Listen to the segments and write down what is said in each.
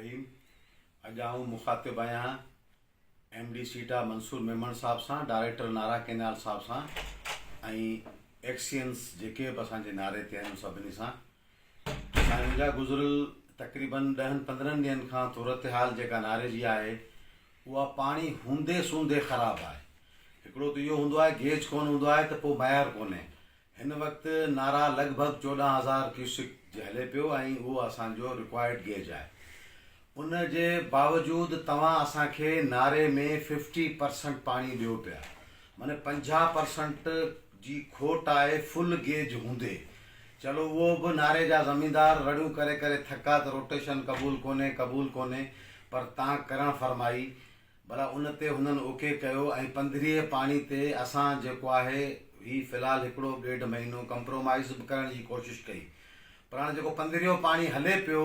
الرحيم اڄ آئون مخاطب آهيان ايم ڊي سيٽا منصور ميمڻ صاحب سان ڊائريڪٽر نارا ڪينال صاحب سان ۽ ايڪسينس جيڪي به اسان جي نعري تي آهن سڀني سان سائين منهنجا گذريل تقريبن ڏهن 15 ڏينهن کان صورتحال جيڪا نعري جي آهي اها پاڻي هوندي سوندي خراب آهي. هڪڙو ته اهو هوندو آهي گيج ڪونه هوندو آهي ته پوء معيار ڪونهي. هن وقت نارا لڳ ڀڳ 14,000 ڪيوسڪ جي هلي پيو ۽ اهو اسان جو رڪوائرڊ گيج آهي. ان جي باوجود توهان اسان کي ناري ۾ ففٽي پرسنٽ پاڻي ڏيو پيا. معني 50 پرسنٽ جي کوٽ آهي فل گيج هوندي. چلو اهو به ناري جا زميندار رڙيون ڪري ڪري ٿڪا ته روٽيشن قبول ڪونهي قبول ڪونهي پر تان ڪرڻ فرمائي ڀلا ان تي هنن اوڪي ڪيو ۽ پنڌريهه پاڻي تي اسان جيڪو آهي هي في الحال هڪڙو ڏيڍ مهينو ڪمپرومائيز به ڪرڻ جي ڪوشش ڪئي پر هاڻي جيڪو پنڌريهو پاڻي هلي پيو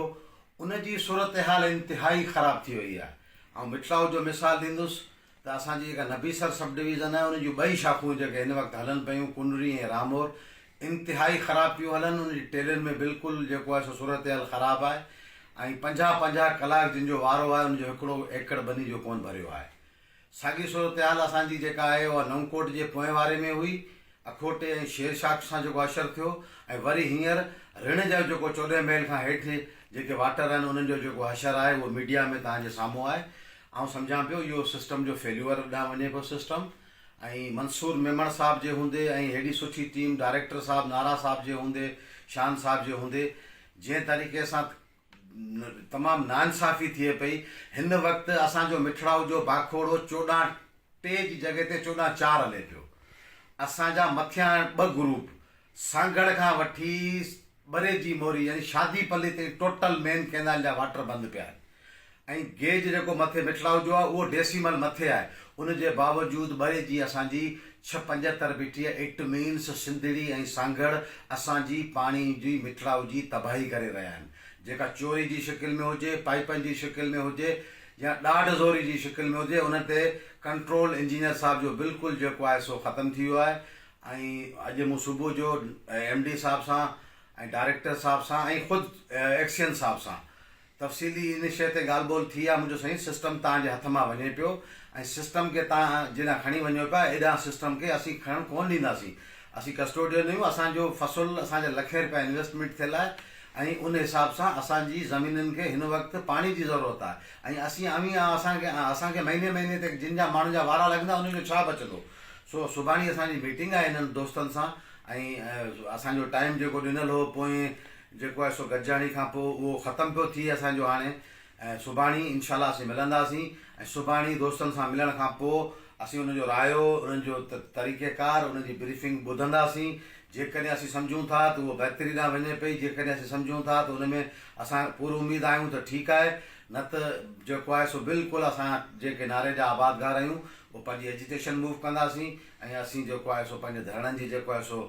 ان جي صورتحال انتهائي خراب ٿي وئي آهي. آئون مٺڙائو جو مثال ڏيندس ته اسان جي جيڪا نبي سر سب ڊويزن آهي ان جون ٻئي شاخون جيڪي هن وقت هلن پيون ڪنري ۽ رامور انتهائي خراب پيون هلن ان جي ٽيلن ۾ بلڪل جيڪو آهي سو صورتحال خراب آهي ۽ 50 50 ڪلاڪ جن جو وارو آهي ان جو هڪڙو ايڪڙ ٻني جو ڪونه ڀريو آهي. ساڳي صورتحال اسان جي جيڪا آهي اها نئون ڪوٽ جي پوئين واري ۾ هئي. اکوٽي ۽ شير شاخ سان جيڪو حشر ٿيو ۽ وري هينئر رڻ جا جيڪو 14 ميل کان هيٺ جيڪي واٽر آهن انهن جو جيڪو حشر آهي اهو ميڊيا ۾ توهان جي سامهون آهي. آئون سمجهان پيو اهو سسٽم جو فيليوئر ڏانهن وڃي پيو سسٽم ۽ منصور ميمڻ صاحب جي هوندي ۽ هيڏي سٺي ٽيم ڊائريڪٽر صاحب نارا صاحب جي هوندي شان صاحب جي هوندي جنهن طريقي سان تمام ناانصافي ٿئي پئي، هن وقت اسان جو مٺڙائو جو باکوڙو 14 ٽي جي جڳهه تي 14 چار هلي پيو. اسان جا مٿيان ٻه گروپ سانگهڙ کان وٺي ٻري جي موري يعني شادي پلي تائين ٽوٽل مين ڪئنال جا واٽر بند پيا آهن. ۽ گيج جيڪو مٿي مٺڙائو جو آهي اهو ڊيسيمل مٿي آهي ان جي باوجود ٻري جي اسان جي ڇهه 75 بيٺي آهي it means Sindhri ۽ Sanghar اسان جي پاڻي جي مٺڙائو جي تباهي ڪري رهيا آهن جيڪا چوري جي شڪل ۾ هجي پائيپن جي شڪل ۾ هجي يا ڏاڍ زوري جي شڪل ۾ هجي ان تي ڪنٽرول انجنيئر صاحب جو بلڪل جيڪو آهي سو ختم ٿي ويو آهي ۽ اڄ مون صبح جو ايم ڊي صاحب سان ۽ ڊائريڪٽر صاحب سان ۽ خود ايڪسين صاحب سان تفصيلي ان شيء تي ڳالهه ٻولهه ٿي آ منهنجو سائين سسٽم توهان جي هٿ مان وڃي پيو ۽ سسٽم کي توهان جيڏانهن کڻي وڃو پيا ايڏانهن سسٽم کي اسين کڻڻ ڪونه ڏينداسين اسين ڪسٽوڊين آهيون اسان جو فصل اسان جا لکين رپيا انويسٽمينٽ ٿيل آهي ۽ ان حساب سان اسان جي زمينن کي هن وقت پاڻي جي ضرورت آهي ۽ اسين اوهين اسان کي اسان کي مهيني مهيني تي جن جا ماڻهن جا وارا لڳندا انهن جو ڇا بچندو سو سڀاڻي اسان جي ميٽنگ آهي انهن دوستن سان ۽ اسان جو ٽائيم جيڪو ڏنل هو پوئين جيڪو آهي سو گڏجاڻي کان پوء اهو ختم پيو ٿئي اسان جو هاڻي ۽ سڀاڻي انشاء الله اسين ملنداسين ۽ سڀاڻي دوستن سان ملڻ کان پوء اسين انهن جو رايو انهن جو طريقه ڪار انهن جي بريفنگ ٻڌنداسين جيڪڏهن اسين سمجهون ٿا ته اهو بهتري ڏانهن وڃي پئي جيڪڏهن اسين سمجهون ٿا ته ان ۾ اسان پر اميد آهيون ته ٺيڪ آهي نه ته جيڪو آهي سو بلڪل اسان جيڪي ناري جا آبادگار آهيون اهو پنهنجي ايجيٽيشن موو ڪنداسين ۽ اسين جيڪو آهي سو پنهنجي ڌرڻن جي جيڪو آهي سو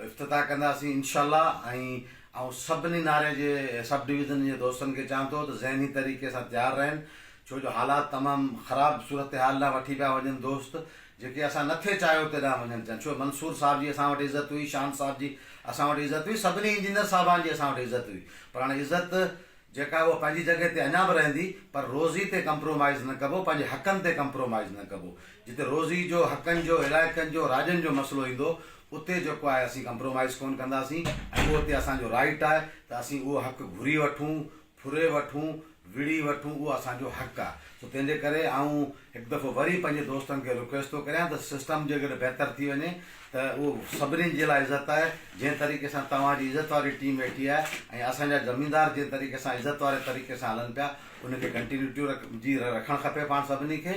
افتتاح ڪنداسين انشاء الله ۽ آئون سڀني ناري جي سب ڊويزن جي دوستن کي چوان ٿو ته ذهني طريقي سان تيار رهن ڇو جو حالات تمام خراب صورتحال ڏانهن وٺي پيا وڃن دوست جيڪي اسان نه ٿي چاهيو تيڏانهن وڃن چاهين ڇو منصور صاحب جي اسان وٽ عزت هئي شان صاحب جي اسان وٽ عزت هئي سڀني انجنيئر صاحبان جي اسان وٽ عزت هئي پر هاڻي عزت جيڪا اها پنهنجي جڳهه تي اڃا به رهندي پر روزي تي ڪمپرومائيز نه ڪبو، پنهنجي حقن تي ڪمپرومائيز نه ڪبو. جتي روزي جو، حقن جو، علائقن جو، راڄن جو مسئلو ايندو اتي جيڪو آهي اسين ڪمپرومائيز ڪونه ڪنداسين ۽ اهو اتي اسان جو رائيٽ آهي ته اسين اهو حق گهري وٺون، ڦري وٺون، وڙهي وٺون اهو اسان جو حق آهي. سو تنهن جي ڪري آئون هڪ دفعو وري پنهنجي دوستن کي رڪويسٽ ٿو ڪريان ته سسٽم جيڪڏهن بهتر ٿي وڃي ته اهو سڀني جي لاء عزت آهي جنهن طريقي سان توهان جي عزت واري ٽيم ويٺي آهي ۽ اسان جا زميندار جنهن طريقي سان عزت واري طريقي سان هلن پيا ان کي ڪنٽينيوٽي جي رکڻ کپي پاڻ سڀني کي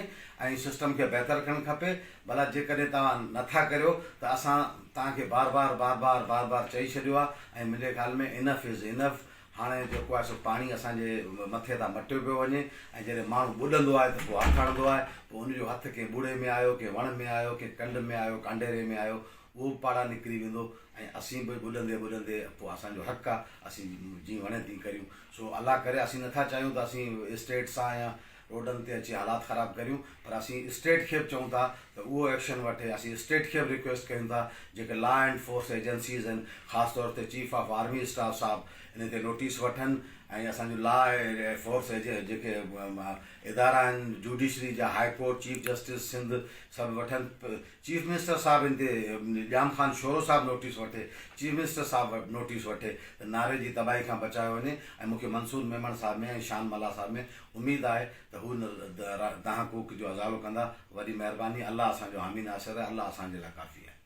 ۽ سسٽم کي بهتر ڪرڻ کپي ڀلا جيڪڏهن توهان نٿا ڪريو ته اسان توهان کي بار بار بار بار بار بار چئي ڇڏيو آهي ۽ منهنجي خيال ۾ انف از انف هاڻي جيڪو آهي سو پاڻي اسان جي مٿي تان مٽيو پيو وڃي ۽ جڏهن ماڻهو ٻڏندو آهي ته پوء هٿ هڻندو آهي، پوء ان جو هٿ ڪنهن ٻوڙي ۾ آيو، ڪنهن وڻ ۾ آيو، ڪنهن ڪنڊ ۾ آيو، ڪانڊيري ۾ آيو، اهو به پاڙا نڪري ويندو ۽ اسين به ٻڏندي ٻڏندي پوء اسان جو حق آهي اسين جيئن وڻي تيئن ڪريون. سو الله ڪري اسين نٿا چاهيون ته اسين اسٽيٽ سان يا روڊن تي اچي حالات خراب ڪريون پر اسين اسٽيٽ کي به چئون ٿا ته اهو ايڪشن وٺي اسين اسٽيٽ کي به رڪويسٽ ڪيون ٿا جيڪي لا اينڊ فورس ايجنسيز آهن خاص طور تي چيف آف آرمي اسٽاف صاحب ان تي نوٽيس وٺن ۽ اسان جو لا فورس جيڪي ادارا آهن جوڊيشري جا high court chief justice Sindh سڀ وٺن چيف منسٽر صاحب ان تي ڄام خان شورو صاحب نوٽيس وٺي چيف منسٽر صاحب نوٽيس وٺي ته ناري جي تباهي کان بچايو وڃي ۽ مونکي منصور ميمڻ صاحب ۾ ۽ شان ملاح صاحب ۾ اميد آهي ته هو ان دانهن ڪوڪ جو ازالو ڪندا وڏي مهرباني الله اسان جو حامي ناصر آهي الله اسان جي لاء ڪافي آهي.